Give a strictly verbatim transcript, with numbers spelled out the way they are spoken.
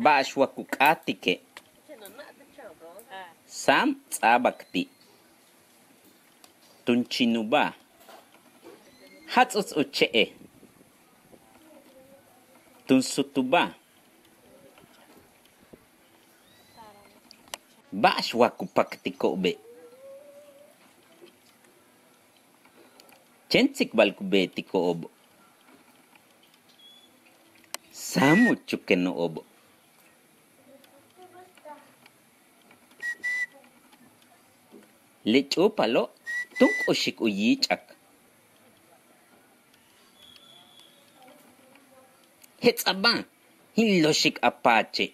Ba'ax wa ku k'áatike'? Sáam ts'a'abak ti'. Tun chin ubáa. Jats'uts u che'e'. Tun sut ubáa. Ba'ax wa ku paktiko'obe'? Chéen tsikbal ku beetiko'ob. Sáam u chukeno'ob. Le ch'úupalo' tun k'uxik u yíich'ak. Jets'abaj, in lóoxik a paache'.